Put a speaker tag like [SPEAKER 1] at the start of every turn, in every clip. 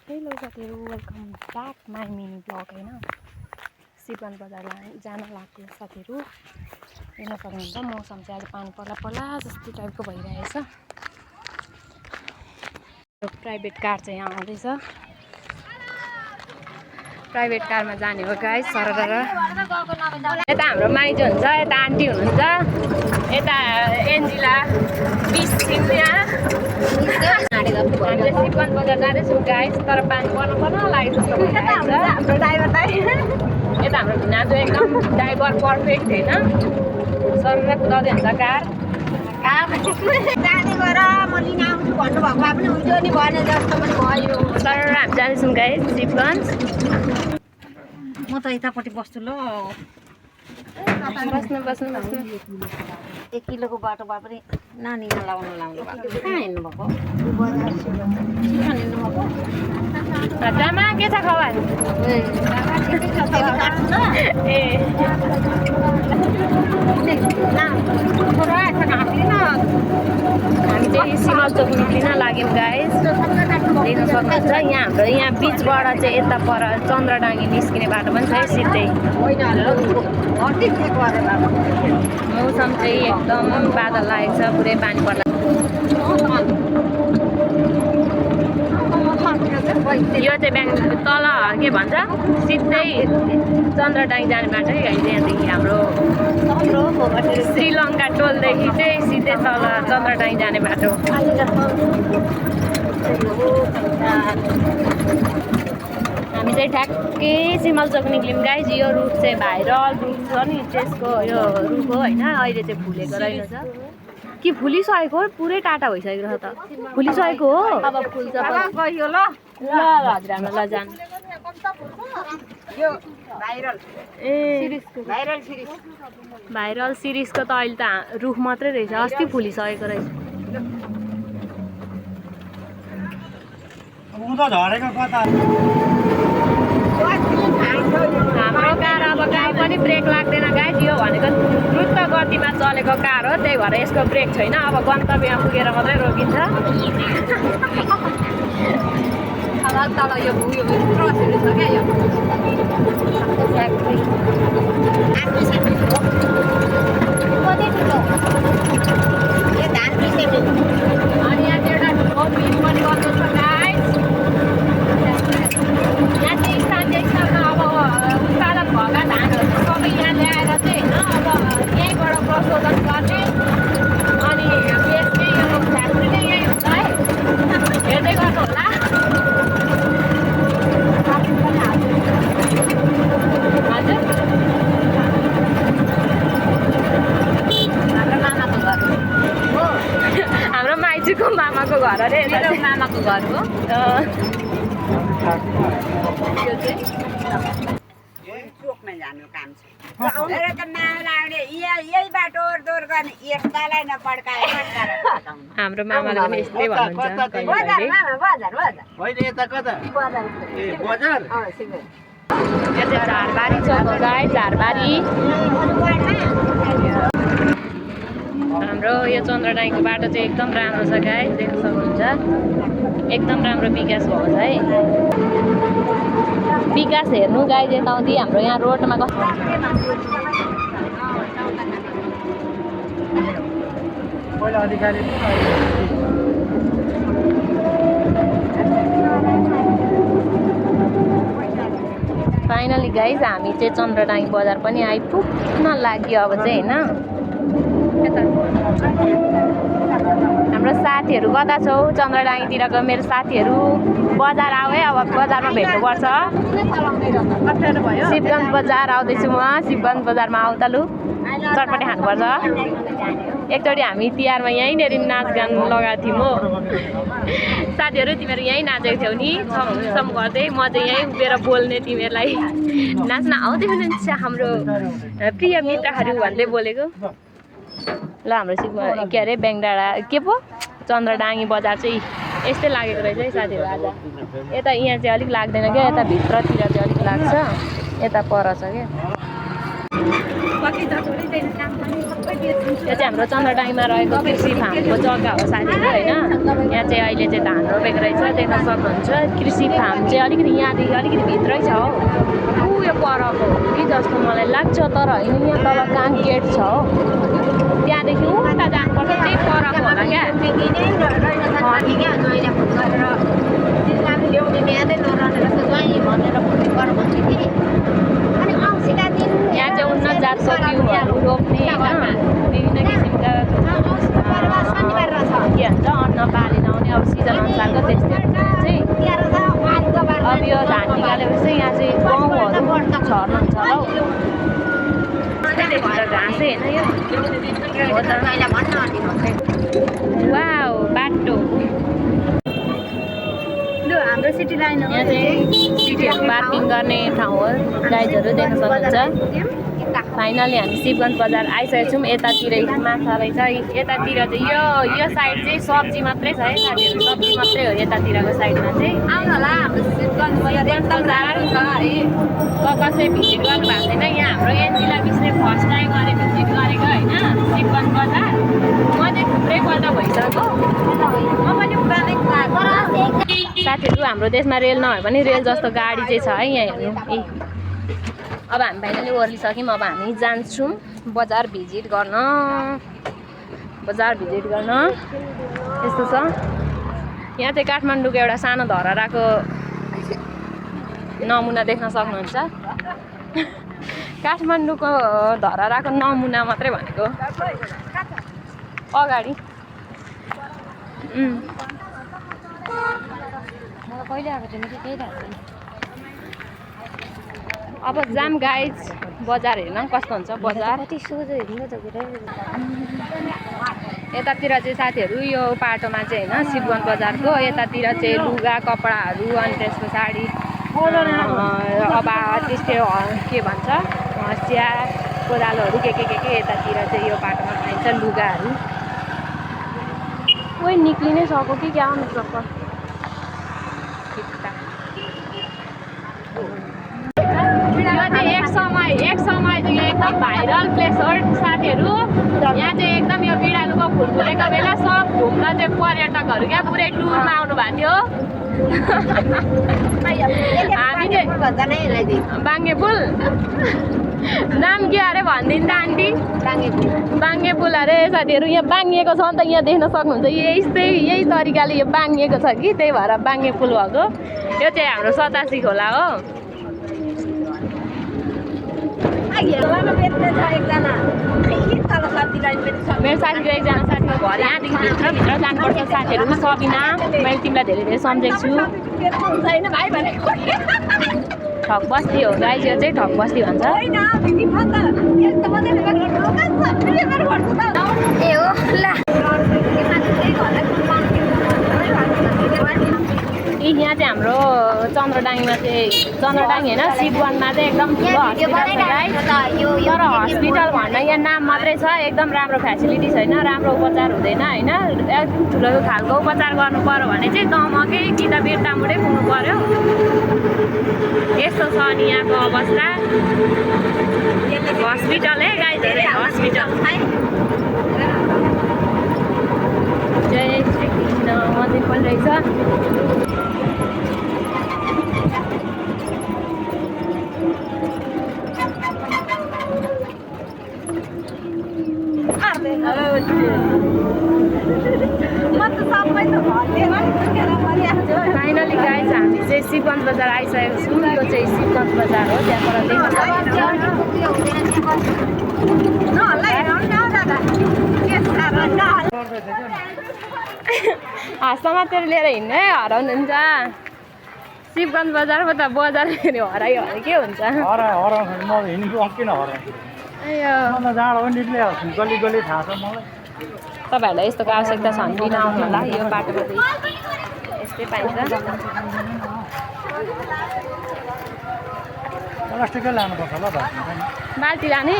[SPEAKER 1] Hello साथीहरू, welcome back my mini blog होइन। शिवगञ्ज बजार जान लाग्यो साथीहरू। हेर्न सक्नुहुन्छ मौसम चाहिँ आज पानी पर्ला पर्ला जस्तो टाइपको भइरहेछ। प्राइभेट कार चाहिँ यहाँ आउँदैछ। प्राइभेट कारमा जाने हो गाइस। सरर यता हाम्रो माइजू हुन्छ, यता आन्टी हुनुहुन्छ, यता एन्जिला हामीले शिवगञ्ज बजार जाँदैछौँ गाइस। तर पानी पर्न लाग्यो जस्तो भइरहेछ। हाम्रो ड्राइभर दाइ यता हाम्रो भिनाजु एकदम ड्राइभर पर्फेक्ट होइन। सरर कुदाउँदै हुन्छ कार। सर हामी जाँदैछौँ गाइस शिवगञ्ज।
[SPEAKER 2] म त यतापट्टि बस्छु ल।
[SPEAKER 1] बस्नु
[SPEAKER 2] 1 किलोको बाटोमा पनि नानी नलाउनु कहाँ हिँड्नुभएको?
[SPEAKER 1] जामा के छ खबर? ए हामी चाहिँ सिमलचोक निक्लिन लाग्यौँ गाइस। देख्न सक्नुहुन्छ यहाँ बिचबाट चाहिँ यता पर चन्द्रडाँगी निस्किने बाटो पनि छ है सिधै। मौसम चाहिँ एकदम बादल लागेको छ, पुरै पानी पर्ला। यो चाहिँ ब्याङ्क तल के भन्छ सिधै चन्द्रडाँगी जाने बाटो है गाइस। यहाँदेखि हाम्रो श्रीलङ्का टोलदेखि चाहिँ सिधै तल चन्द्रडाँगी जाने बाटो। हामी चाहिँ ठ्याक्कै सिमलचोक निक्ल्यौँ गाइस। यो रुख चाहिँ भाइरल रुख छ नि, त्यसको यो रुख हो होइन। अहिले चाहिँ फुलेको रहेछ कि फुलिसकेको हो, पुरै टाटा भइसकेको छ त। फुलिसकेको हो, अब फुल्छ गयो ल। ल हजुर हाम्रो ल जानु। भाइरल सिरिजको त अहिले त रुख मात्रै रहेछ, अस्ति फुलिसकेको रहेछ। हाम्रो कार अब गाई पनि ब्रेक लाग्दैन गाइस। यो भनेको द्रुत गतिमा चलेको कार हो, त्यही भएर यसको ब्रेक छैन। अब गन्तव्यमा पुगेर मात्रै रोकिन्छ। तल यो क्रसहरू छ क्या, यो अनि यहाँ चाहिँ एउटा ठुलो भिड पनि गर्नु छ गाइस। यहाँ चाहिँ स्थानीय स्तरमा अब उत्पादन भएका धानहरू सबै यहाँ ल्याएर चाहिँ होइन अब यहीँबाट प्रशोधन गर्ने अनि बेच्ने। यो फ्याक्ट्री नै यहीँ हुन्छ है, हेर्दै गर्नु होला। हाम्रो माइजूको मामाको घर अरे, मामाको घर हो।
[SPEAKER 2] चोकमा जानु काम छ। यही बाटो ओरदोर गर्ने एकतालाई नपड्काए।
[SPEAKER 1] हाम्रो मामाले पनि यस्तै भन्नुहुन्छ। यो चाहिँ झारबारी चोक हो गाइस, झारबारी। हाम्रो यो चन्द्रडाँगीको बाटो चाहिँ एकदम राम्रो छ गाइस, देख्न सक्नुहुन्छ। एकदम राम्रो विकास भएको छ है। विकास हेर्नु गाइस यताउँदि हाम्रो यहाँ रोडमा कस्तो फाइनली गाइस हामी चाहिँ चन्द्रडाँगी बजार पनि आइपुग्न लाग्यो अब चाहिँ होइन। हाम्रो साथीहरू कता छौ? चन्द्रडाँगीतिरको मेरो साथीहरू बजार आऊ है, अब बजारमा भेट्नुपर्छ। शिवगञ्ज बजार आउँदैछु म। शिवगञ्ज बजारमा आऊ त लु, चटपटी खानुपर्छ। एकचोटि हामी तिहारमा यहीँनिर नाचगान लगाएको थियौँ हो साथीहरू। तिमीहरू यहीँ नाचेको थियौ नि छम गर्दै, म चाहिँ यहीँ उभिएर बोल्ने तिमीहरूलाई नाच्न आउँदै हुनुहुन्छ हाम्रो प्रिय मित्रहरू भन्दै बोलेको। ल हाम्रो के अरे ब्याङ्कडाँडा के पो चन्द्रडाँगी बजार चाहिँ यस्तै लागेको रहेछ है साथीहरू आज। यता यहाँ चाहिँ अलिक लाग्दैन क्या, यता भित्रतिर चाहिँ अलिक लाग्छ, यता पर छ क्या। यो चाहिँ हाम्रो चन्द्रडाङीमा रहेको कृषि फार्मको जग्गा हो साथीहरू होइन। यहाँ चाहिँ अहिले चाहिँ धान रोपेको रहेछ, देख्न सक्नुहुन्छ। कृषि फार्म चाहिँ अलिकति यहाँदेखि अलिकति भित्रै छ हौ। यो परको हो कि जस्तो मलाई लाग्छ, तर होइन, यहाँ तल कहाँ गेट छ हो, त्यहाँदेखि उता जानुपर्छ, त्यही परको होला क्या। यहाँ चाहिँ उन्नत जातको बिउहरू रोप्ने होइन, विभिन्न किसिमका के भन्छ अन्न बाली लाउने अब सिजन अनुसारको त्यस्तै चाहिँ। अब यो धान निकालेपछि यहाँ चाहिँ गहुँहरू छर्नुहुन्छ हौ। घाँसै होइन यो हो त। वाउ बाटो
[SPEAKER 2] हाम्रो सिटी लाइन हो।
[SPEAKER 1] यहाँ चाहिँ सिटीहरू पार्किङ गर्ने ठाउँ हो, गाइजहरू देख्न सक्नुहुन्छ। फाइनली हामी शिवगञ्ज बजार आइसकेको छौँ। यतातिर माछा रहेछ, यतातिर चाहिँ यो साइड चाहिँ सब्जी मात्रै छ है साथीहरू, सब्जी मात्रै हो यतातिरको साइडमा चाहिँ।
[SPEAKER 2] आउनु होला हाम्रो शिवगञ्ज बजार एकदम राम्रो छ है।
[SPEAKER 1] कसै भिजिट गर्नुभएको छैन, यहाँ हाम्रो एनजिला मिसले फर्स्ट टाइम भिजिट गरेको होइन शिवगञ्ज बजार। म चाहिँ थुप्रैपल्ट भइसक्यो, म पनि पुरानै साथीहरू। हाम्रो देशमा रेल नभए पनि रेल जस्तो गाडी चाहिँ छ है यहाँ हेर्नु। अब हामी फाइनली ओर्लिसक्यौँ। अब हामी जान्छौँ बजार भिजिट गर्न। यस्तो छ। यहाँ चाहिँ काठमाडौँको एउटा सानो धरहराको नमुना देख्न सक्नुहुन्छ। काठमाडौँको धरहराको नमुना मात्रै भनेको अगाडि।
[SPEAKER 2] कहिले आएको थिएन कि त्यही थाहा छैन।
[SPEAKER 1] अब जाम गाइज बजार हेर्न कस्तो हुन्छ बजार।
[SPEAKER 2] कति सोझो हेर्नु त
[SPEAKER 1] यतातिर चाहिँ साथीहरू यो पाटोमा चाहिँ होइन शिवगञ्ज बजारको यतातिर चाहिँ लुगा कपडाहरू अनि त्यसको साडी अब त्यस्तै के भन्छ हँसिया कोदालोहरू के यतातिर चाहिँ यो पाटोमा पाइन्छ लुगाहरू। कोही निक्लिनै सक्यो कि क्या आउनु सक्छ। एक समय चाहिँ यो एकदम भाइरल प्लेस हो साथीहरू। यहाँ चाहिँ एकदम यो बिरालुको फुल फुलेको बेला सब घुम्न चाहिँ पर्यटकहरू क्या पुरै टुरमा आउनु भएको थियो। हामी चाहिँ बाङ्गे पुल नाम के अरे भनिदिन्छ आन्टी? बाङ्गे पुल अरे साथीहरू। यहाँ बाङ्गिएको छ नि त, यहाँ देख्न सक्नुहुन्छ। यही तरिकाले यो बाङ्गिएको छ कि त्यही भएर बाङ्गे पुल भएको। यो चाहिँ हाम्रो 87 खोला हो। मेरो साथीको एकजना साथीको घर यहाँदेखि भित्र जानुपर्छ साथीहरू। सबिना, मैले तिमीलाई धेरै धेरै सम्झेको छु। ठक बस्ती हो गाइज, यो चाहिँ ठक बस्ती भन्छ। यहाँ चाहिँ हाम्रो चन्द्रडाङीमा चाहिँ चन्द्रडाङ होइन शिवगञ्जमा चाहिँ एकदम ठुलो हस्पिटल छ गाइज। तर हस्पिटल भन्दा यहाँ नाम मात्रै छ, एकदम राम्रो फ्यासिलिटी छैन, राम्रो उपचार हुँदैन होइन। ठुलो खालको उपचार गर्नु पर्यो भने चाहिँ दमकै कि त बिर्तामुटै पुग्नु पर्यो। यस्तो छ अनि यहाँको अवस्था। हस्पिटल है गाइज, हस्पिटल। जय श्री कृष्ण मन्दिर पनि रहेछ। फाइनली गाइज हामी चाहिँ शिवगञ्ज बजार आइसकेको छौँ। यो चाहिँ शिवगञ्ज बजार हो, त्यहाँबाट देख्न समातेर लिएर हिँड्नु है, हराउनुहुन्छ। शिवगञ्ज बजारको त बजार हरायो भने के हुन्छ? तपाईँहरूलाई यस्तोको आवश्यकता छ भने किन आउनु होला। यो बाटोमा चाहिँ यस्तै पाइन्छ। बाल्टी लाने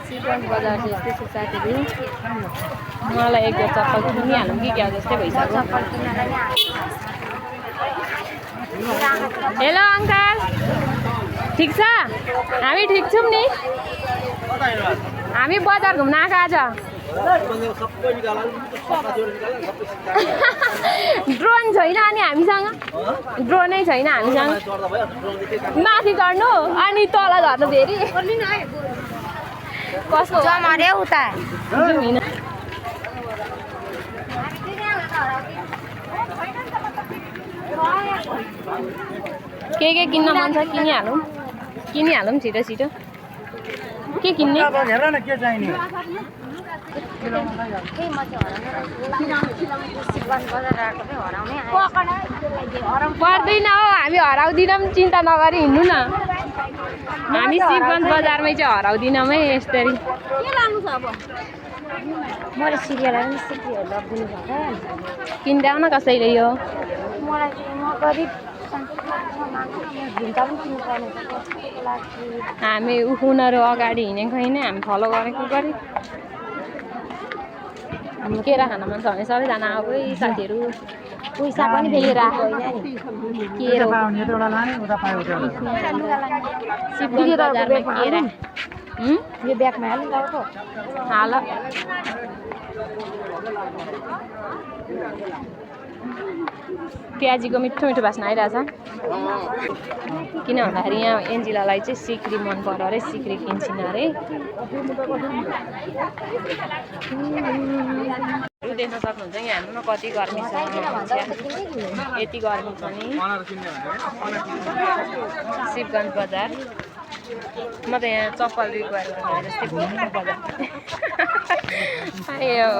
[SPEAKER 1] सिगन्ज बजार चाहिँ यस्तै छ साथीहरू मलाई एक जोड चप्पल किनिहालौँ कि क्या जस्तै भइसक्यो हेलो अङ्कल ठिक छ हामी ठिक छौँ नि हामी बजार घुम्न आएको आज ड्रोन छैन अनि हामीसँग ड्रोनै छैन हामीसँग माथि चढ्नु अनि तल झर्नु फेरि कसको
[SPEAKER 2] जमरे उता
[SPEAKER 1] के किन्न मन छ किनिहालौँ छिटो छिटो के किन्ने
[SPEAKER 3] हेर न के चाहिने
[SPEAKER 1] पर्दैन हौ हामी हराउँदिनौँ चिन्ता नगरी हिँड्नु न हामी शिवगञ्ज बजारमै चाहिँ हराउँदिनौँ है यसरी
[SPEAKER 2] मैले सिरियलहरू नि सिक्रीहरू लगिदिनु भएको
[SPEAKER 1] किन्दाउ न कसैले यो
[SPEAKER 2] मलाई म गरिब झुम्का पनि किन्नुपर्ने
[SPEAKER 1] हामी उनीहरू अगाडि हिँडेको होइन हामी फलो गरेको गरी केरा खान मन छ भने सबैजना आबै साथीहरू
[SPEAKER 2] पैसा पनि फेरि राखेको होइन नि
[SPEAKER 1] केरा
[SPEAKER 3] एउटा लाने उता पायो उता
[SPEAKER 1] शिवगञ्ज बजारमा केरा
[SPEAKER 2] यो ब्यागमा हाल्नु लगाएको
[SPEAKER 1] हाल प्याजीको मिठो मिठो बास्ना आइरहेछ किन भन्दाखेरि यहाँ एन्जिलालाई चाहिँ सिक्री मन पर्यो अरे सिक्री किन्छन् अरे देख्न सक्नुहुन्छ यहाँ हेर्नु न कति गर्मी छ यति गर्मी छ नि शिवगञ्ज बजार म त यहाँ चप्पल रिक्वायर गर्ने जस्तै घुम्नु बजार आयो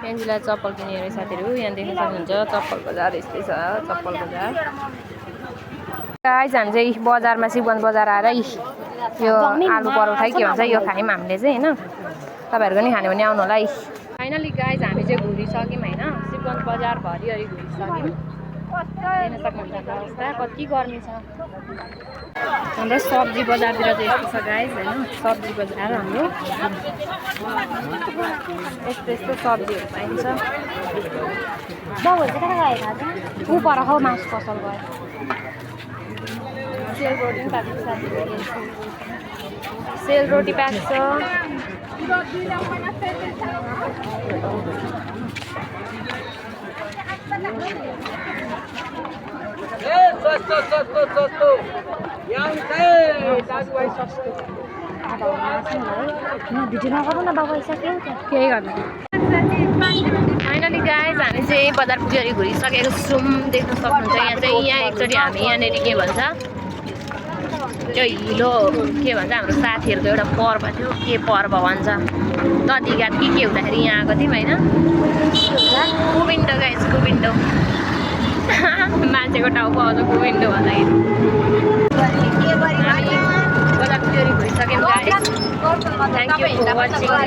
[SPEAKER 1] एन्जिला चप्पल किन्ने अरे साथीहरू यहाँ देख्न सक्नुहुन्छ चप्पल बजार यस्तै छ चप्पल बजार गाइस हामी चाहिँ बजारमा शिवगञ्ज बजार आएर यो आलु परोठा के भन्छ यो खायौँ हामीले चाहिँ होइन तपाईँहरूको नि खाने भने आउनु होला फाइनली गाइस हामी चाहिँ घुरिसक्यौँ होइन शिवगञ्ज बजार भरिभरि घुरिसक्यौँ हेर्न सक्नुहुन्छ अवस्था कति गर्मी छ हाम्रो सब्जी बजारतिर चाहिँ यस्तो छ गाइस होइन सब्जी बजार हाम्रो यस्तो यस्तो सब्जीहरू पाइन्छ
[SPEAKER 2] बाउहरू चाहिँ कता गएको
[SPEAKER 1] ऊ पर हो मासु पसल गयो सेलरोटी पनि पाएको छ साथीहरू सेलरोटी पाएको छ
[SPEAKER 2] भिडियो नगर्नु न बाबु आइसक्यो
[SPEAKER 1] केही गर्नु फाइनली गाइस हामी चाहिँ बजार पुगेर घुरिसकेको छौँ देख्न सक्नुहुन्छ यहाँ एकचोटि हामी यहाँनिर के भन्छ त्यो हिलो के भन्छ हाम्रो साथीहरूको एउटा पर्व थियो के पर्व भन्छ दधिघाट के हुँदाखेरि यहाँ आएको थियौँ होइन कुविन्डो गाइस कुविन्डो मान्छेको टाउको आउँछ कुविन्डो भन्दाखेरि बजार पुगेर घुरिसक्यौँ guys thank you for watching by